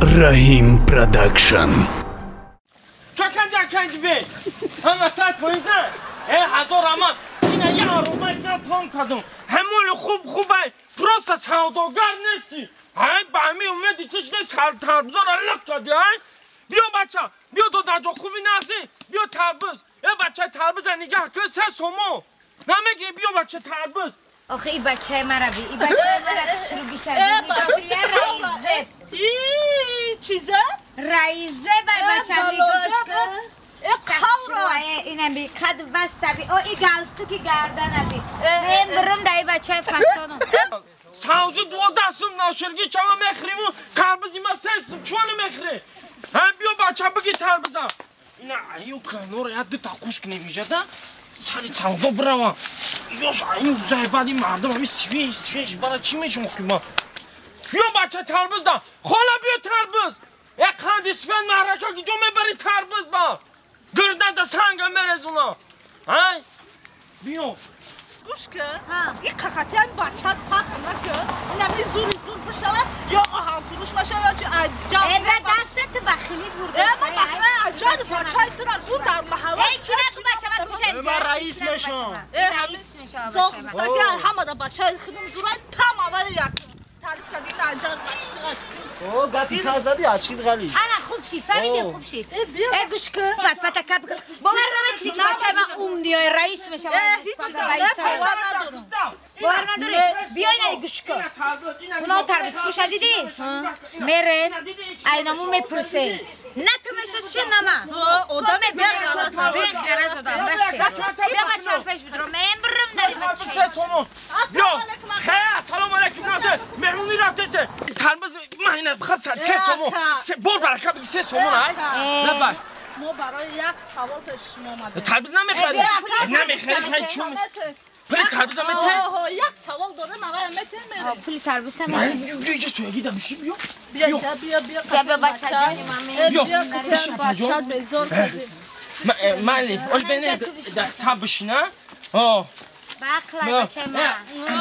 Раҳим Продакшн. Чаканда канҷбе. Ҳама сад фоиза. Э ҳазор аман. Ина я аромай на тон кадум. Ҳамол хуб хубай. Просто савдогар нести. Ай ба ҳами умеди тиш нест ҳар тарбузора лақ кади ай. Биё бача, биё додаҷо хуби наси. Биё тарбуз. Э бача тарбуза нигаҳ кун се сомо. Намегири биё бача тарбуз. Охи и бачаи мара би, и бачаи мара шуруги шади. Нигоҳ я раизе. Чиза? Раизе бай бачам нигоҳ кун. Э қавра. Инам би қад баста би. О и галстуки гардана би. Мен бирам дай бачаи фасону. Савзи 12 сум наширги чама мехриму карбузи ма 3 сум чуана мехри. Ҳа биё бача биги тарбуза. Ина аю канора я ду та қуш кунем ижада. Сари савдо бирава. Ёш аю зайбади мардум ами свеш свеш бара чӣ мешум ки ма. Биё бача тарбуз да. Хола биё тарбуз. Э қанди свен маҳрака ки ҷо мебари тарбуз ба. Гирданда санга мерезуна. Ай биё. Гӯш кун. И қақатиан бача тах накун. Инами зури зур бишава ё оҳанфурӯш баша ё чи аҷаб. Э бра дафша ту бахилит бурда. Э ман бахила аҷаб бачаи тура гу дар маҳалла. Э чи нагу бача ман кушам. Ман раис мешам. Э раис мешам. Соғ гуфтаги ҳамада бачаи худум зурай там аввали як таъриф кардӣ ин аҷаб бача тура. О гапи та зади ачкид ғали. Ана хуб шид, фаҳмидем хуб шид. Э гӯш кун, патпата кап. Бовар намекунӣ ки бачаи ман умниёй раис мешавад. Э ҳеҷ бовар надорам. Бовар надорӣ? Биё ина гӯш кун. Уно тарбуз фурӯша дидӣ? Мерем, айнаму мепурсем. На ту мешносиши на ман. Одами беғараз. Беғараз одам. Рафтем. Биё бача пеш бидро. Мен бирам дар ин бача. Биё. Ҳе, ассалому алайкум Назир. Меҳмонӣ рафтесе. Тарбуз ман ина бихад 3 сомо. Бор барака биги 3 сомо ай. Лабай. Мо барои як савол пеш шумо омадем. Тарбуз намехарӣ? Намехарӣ, хай чун? Пули тарбуза метаҳ? Як савол дорем, аввал метаҳ мерем. Пули тарбуза метаҳ. Биё иҷа суягӣ да биши биё. Биё биё биё. Биё бача ҷони ман. Биё. Бача безор кардӣ. Майли, ош бене та бишина. О. Бақлай бачаи ман.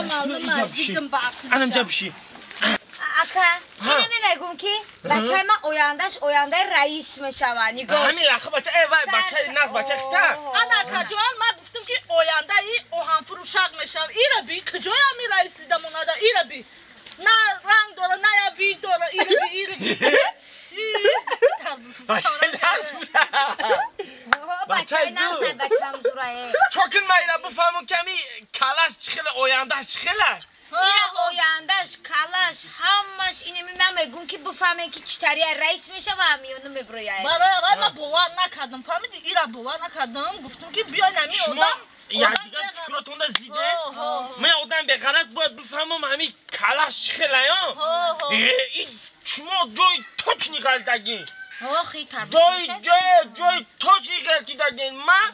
Маълум аст, дидим ба ақл. Анам ҷа биши. Ака, ина мегӯм ки бачаи ман ояндаш ояндаи раис мешавад. Нигоҳ. Ҳамин лаха бача, э вай бачаи наз бача хита. Ана акаҷон, ман гуфтам ки ояндаи оҳанфурӯшак мешавад. Ира би, куҷоя ами раиси дамонада? Ира би. На ранг дора, на я вид дора. Ира би, ира би. Бачаи наз буда. Бачаи наз бачам зурае. Чокин ман ира бифаҳмам ки ами калаш чӣ хела, ояндаш чӣ хела? Ина ояндаш, калаш, ҳамаш инами ман мегӯм ки бифаҳмем ки чӣ тария раис мешава ҳамиёну меброяд. Барои аввал ман бовар накардам, фаҳмидӣ? Ира бовар накардам, гуфтам ки биё ин ами одам. Якдигар фикротонда зиде? Ман одам беғараз бояд бифаҳмам ҳами калаш чӣ хелаё? Ин шумо ҷои точни ғалтагин. Охи тарбуз. Ҷои точни ғалтидагин. Ман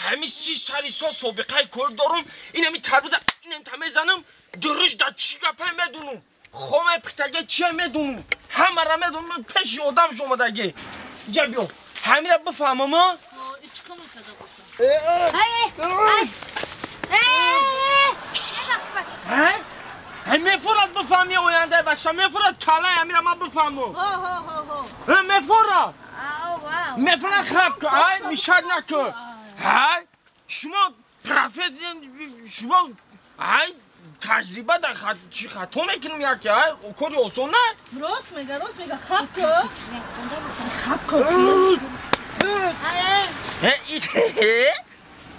ҳами 30 сари сол собиқаи кор дорум. Ин ҳами тарбуза инам та мезанам. Дуриш да чӣ гапе медунум? Хоме пихтаге чие медунум? Ҳамара медунум, пеши одам шомадаги. Иҷа биё. Ҳамира бифаҳмам, а? Ҳай мефорад бифаҳми ояндаи бача, мефорад калаи ҳамира ман бифаҳмам. Мефорад. Мефорад хаб кун, ай мишак накун. Ҳай шумо профессор, шумо ай таҷриба дар чӣ хато мекунем яке, ай кори осон не? Рост мега, рост мега, хаб кун. Хаб кун.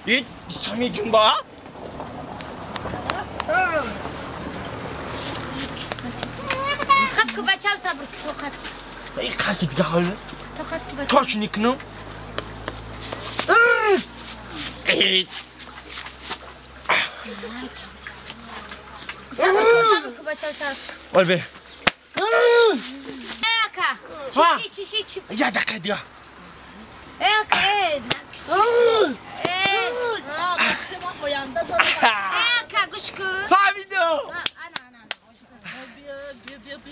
Э, сами ҷунба? Хаб кун бачам, сабр кун, тоқат. Эй, қаки дига ҳол? Тоқат кун бачам. Точно кунам? Э. Сабр кун, сабр кун бачам, сабр. Ол бе. Э ака, чиши, чиши, чи. Я дақиқа дига. Э ака, э, накшиш. Э. Бача ман оянда дорам. Э ака, гӯш кун. Фаҳмидам. Ана, ана.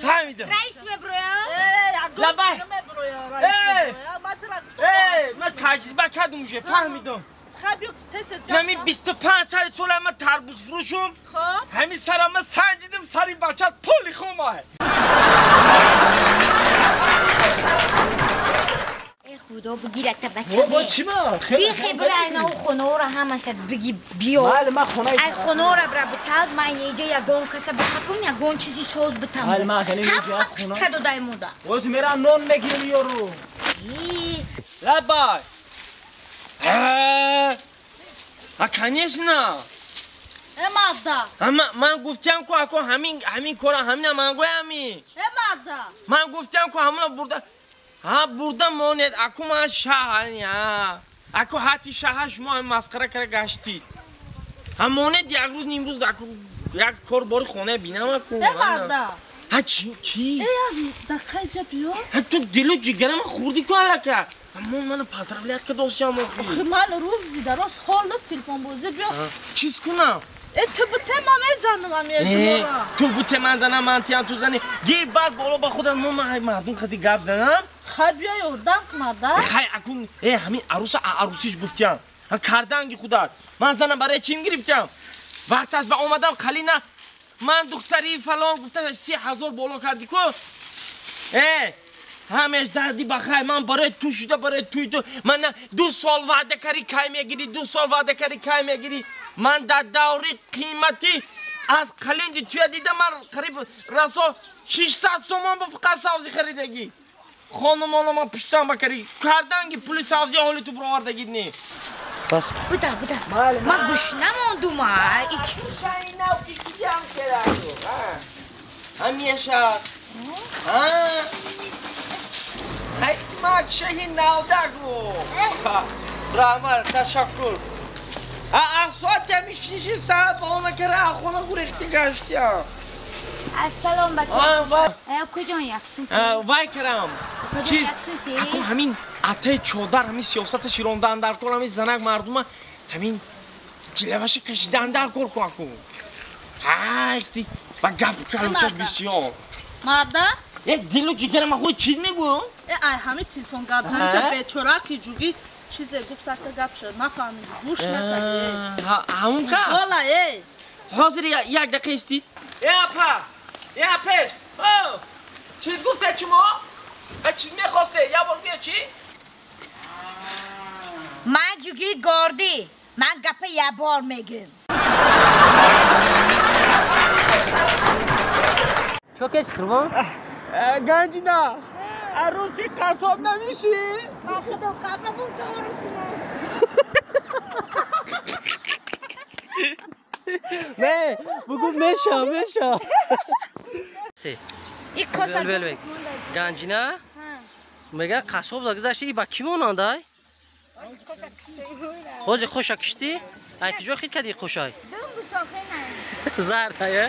Фаҳмидам. Раис меброя? Э, Лабай. меброя, раис меброя. Ман тура гуфтам. Э, ман таҷриба кардам уже, фаҳмидам. Нами 25 сари сола ман тарбуз фурӯшум. Ҳамин сара ман санҷидим, сари бача поли хомай. буда бигирата бача. Бо чӣ ма? Бихе бира айна у хонора ҳамаша биги биё. Майли ма хонаи Ай хонора бира бутал ма иҷа ягон каса бихапум ягон чизи соз битам. Майли ма агар иҷа хона. Кадо дай муда. Оз мерам нон мегирим ёру. Лабай. А конечно. Э марда. Ман гуфтам ку ако ҳамин кора ҳамина ман гӯями. Э марда. Ман гуфтам ку ҳамона бурда. Ҳа бурда монед аку ман шаҳр ҳа. Аку ҳати шаҳр шумо ҳам масхара кара гаштид. Ҳа монед як рӯз нимрӯз аку як кор бори хона бинам аку. Э марда. Ҳа чӣ чӣ? Э дақиқа иҷа биё. Ҳа ту дилу ҷигарама хӯрдӣ ку аллака. Аммо мана поздравлять кадосиям охи. Охи ман рӯзи дароз ҳоло телефонбозӣ биё. Чиз кунам? Э ту буте ман мезанам амиэзимора. Ту буте ман занам ман тиям ту зани. Гир баъд боло ба худам мо ман мардум қади гап занам. Хай биё ёрдам кунада. Хай акун э ҳамин аруса арусиш гуфтиям. Карданги худат. Ман занам барои чим гирифтям? Вақташ ба омадам қалина ман духтари фалон гуфта 30,000 боло кардӣ ку. Э ҳамеш дарди ба хайр ман барои ту шуда барои туи ту ман 2 сол ваъда карӣ кай мегирӣ 2 сол ваъда карӣ кай мегирӣ ман дар даври қиматӣ аз қалинди туя дида ман қариб расо 600 сомон ба фақат савзӣ харидагӣ хонумона ман пуштам ба карӣ карданги пули савзӣ ҳоли ту бировардагид не бас буда буда ман гӯш намондум ҳамеша Ҳайхтимак шаҳи навдагу. Раҳмат, ташаккур. Соати ҳами шиши саат боло накара хона гурехти гаштиям. Ассалом бача. Куҷон яксум? Вай карам. Чиз, аку ҳамин атаи чодар, ҳамин сиёсата широндан дар кор, ҳамин занак мардума ҳамин ҷилаваша кашидан дар кор ку аку. Ҳайхти ва гап калучаш бисёр. Марда? Э дилу ҷигарама худ чиз мегӯям? Э ай ҳами телефон гап зани та бечора ки ҷугӣ чизе гуфта та гап шуд нафаҳмидӣ гӯш накардӣ. Ҳамун кас? Ҳола э. Ҳозир як дақиқа истид. Э апа, э апеш. О, чиз гуфта шумо? Чиз мехосте? Як бор гӯя чӣ? Ман ҷугӣ гордӣ. Ман гапа як бор мегӯям. Чо кеш қурбон? Ганҷина, арӯси қассоб намешӣ? Ба худо қассобум то арӯси ман. Не, бугӯ меша, меша. Ганҷина? Мега қассоб гузашти и ба кӣ монандай? Ҳозир хоша киштӣ? Ай куҷо хит кардӣ хошай? Зард ая?